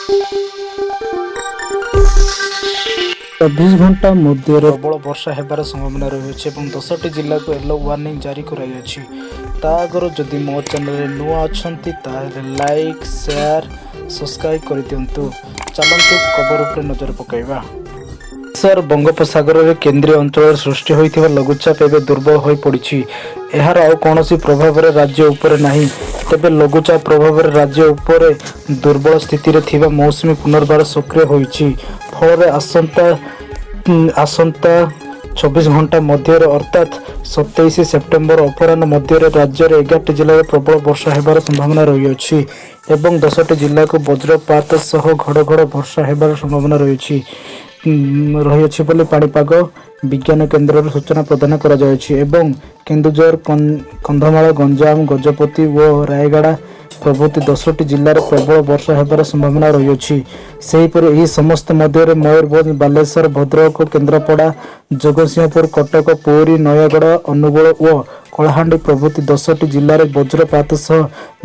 24 ଘଣ୍ଟା ମଧ୍ୟରେ ପ୍ରବଳ ବର୍ଷା ହେବାର ସମ୍ଭାବନା ରହିଅଛି ଏବଂ 10ଟି ଜିଲ୍ଲାକୁ ୟେଲୋ ୱାର୍ଣ୍ଣିଂ ଜାରି କରାଯାଇଛି। ତା ଆଗରୁ ଯଦି ମୋ ଚ୍ୟାନେଲରେ ନୂଆ ଅଛନ୍ତି, ତାହେଲେ ଲାଇକ୍, ସେୟାର, ସବସ୍କ୍ରାଇବ୍ କରିଦିଅନ୍ତୁ। ଚାଲନ୍ତୁ, ଖବର ଉପରେ ନଜର ପକାଇବା। ସାର୍, ବଙ୍ଗୋପସାଗରରେ କେନ୍ଦ୍ରୀୟ ଅଞ୍ଚଳରେ ସୃଷ୍ଟି ହୋଇଥିବା ଲଘୁଚାପ ଏବେ ଦୁର୍ବଳ ହୋଇପଡ଼ିଛି। ଏହାର ଆଉ କୌଣସି ପ୍ରଭାବରେ ରାଜ୍ୟ ଉପରେ ନାହିଁ। ତେବେ ଲଘୁଚାପ ପ୍ରଭାବରେ ରାଜ୍ୟ ଉପରେ ଦୁର୍ବଳ ସ୍ଥିତିରେ ଥିବା ମୌସୁମୀ ପୁନର୍ବାର ସକ୍ରିୟ ହୋଇଛି। ଫଳରେ ଆସନ୍ତା 24 ଘଣ୍ଟା ମଧ୍ୟରେ, ଅର୍ଥାତ୍ 27 ସେପ୍ଟେମ୍ବର ଅପରାହ୍ନ ମଧ୍ୟରେ ରାଜ୍ୟରେ 11ଟି ଜିଲ୍ଲାରେ ପ୍ରବଳ ବର୍ଷା ହେବାର ସମ୍ଭାବନା ରହିଅଛି ଏବଂ 10ଟି ଜିଲ୍ଲାକୁ ବଜ୍ରପାତ ସହ ଘଡ଼ଘଡ଼ ବର୍ଷା ହେବାର ସମ୍ଭାବନା ରହିଅଛି ବୋଲି ପାଣିପାଗ ବିଜ୍ଞାନ କେନ୍ଦ୍ରରୁ ସୂଚନା ପ୍ରଦାନ କରାଯାଇଛି। ଏବଂ କେନ୍ଦୁଝର, କନ୍ଧମାଳ, ଗଞ୍ଜାମ, ଗଜପତି ଓ ରାୟଗଡ଼ା ପ୍ରଭୃତି 10ଟି ଜିଲ୍ଲାରେ ପ୍ରବଳ ବର୍ଷା ହେବାର ସମ୍ଭାବନା ରହିଅଛି। ସେହିପରି ଏହି ସମସ୍ତ ମଧ୍ୟରେ ମୟୂରଭଞ୍ଜ, ବାଲେଶ୍ୱର, ଭଦ୍ରକ, କେନ୍ଦ୍ରାପଡ଼ା, ଜଗତସିଂହପୁର, କଟକ, ପୁରୀ, ନୟାଗଡ଼, ଅନୁଗୁଳ ଓ କଳାହାଣ୍ଡି ପ୍ରଭୃତି 10ଟି ଜିଲ୍ଲାରେ ବଜ୍ରପାତ ସହ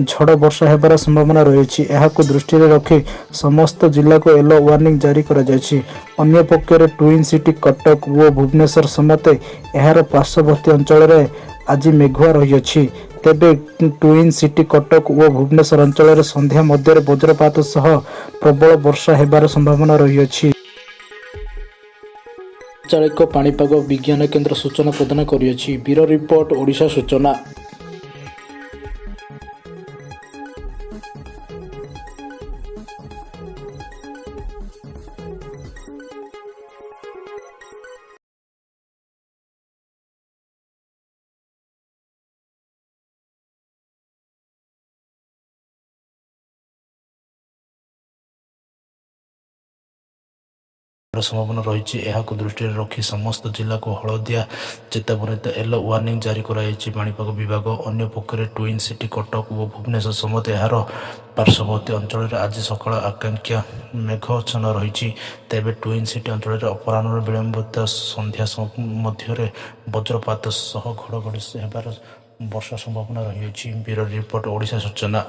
ଝଡ଼ ବର୍ଷା ହେବାର ସମ୍ଭାବନା ରହିଛି। ଏହାକୁ ଦୃଷ୍ଟିରେ ରଖି ସମସ୍ତ ଜିଲ୍ଲାକୁ ୟେଲୋ ୱାର୍ଣ୍ଣିଂ ଜାରି କରାଯାଇଛି। ଅନ୍ୟପକ୍ଷରେ ଟ୍ୱିନ୍ ସିଟି କଟକ ଓ ଭୁବନେଶ୍ୱର ସମେତ ଏହାର ପାର୍ଶ୍ୱବର୍ତ୍ତୀ ଅଞ୍ଚଳରେ ଆଜି ମେଘୁଆ ରହିଅଛି। ତେବେ ଟ୍ୱିନ୍ ସିଟି କଟକ ଓ ଭୁବନେଶ୍ୱର ଅଞ୍ଚଳରେ ସନ୍ଧ୍ୟା ମଧ୍ୟରେ ବଜ୍ରପାତ ସହ ପ୍ରବଳ ବର୍ଷା ହେବାର ସମ୍ଭାବନା ରହିଅଛି। ଆଞ୍ଚଳିକ ପାଣିପାଗ ବିଜ୍ଞାନ କେନ୍ଦ୍ର ସୂଚନା ପ୍ରଦାନ କରିଅଛି। ବ୍ୟୁରୋ ରିପୋର୍ଟ, ଓଡ଼ିଶା ସୂଚନା। ସମ୍ଭାବନା ରହିଛି। ଏହାକୁ ଦୃଷ୍ଟିରେ ରଖି ସମସ୍ତ ଜିଲ୍ଲାକୁ ହଳଦିଆ ଚେତାବନୀ, ୟେଲୋ ୱାର୍ଣ୍ଣିଂ ଜାରି କରାଯାଇଛି ପାଣିପାଗ ବିଭାଗ। ଅନ୍ୟପକ୍ଷରେ ଟ୍ୱିନ୍ ସିଟି କଟକ ଓ ଭୁବନେଶ୍ୱର ସମେତ ଏହାର ପାର୍ଶ୍ୱବର୍ତ୍ତୀ ଅଞ୍ଚଳରେ ଆଜି ସକାଳ ଆଂଶିକ ମେଘାଚ୍ଛନ୍ନ ରହିଛି। ତେବେ ଟ୍ୱିନ୍ ସିଟି ଅଞ୍ଚଳରେ ଅପରାହ୍ନରୁ ବିଳମ୍ବିତ ସନ୍ଧ୍ୟା ମଧ୍ୟରେ ବଜ୍ରପାତ ସହ ଘଡ଼ଘଡ଼ି ହେବାର ବର୍ଷା ସମ୍ଭାବନା ରହିଅଛି। ବ୍ୟୁରୋ ରିପୋର୍ଟ, ଓଡ଼ିଶା ସୂଚନା।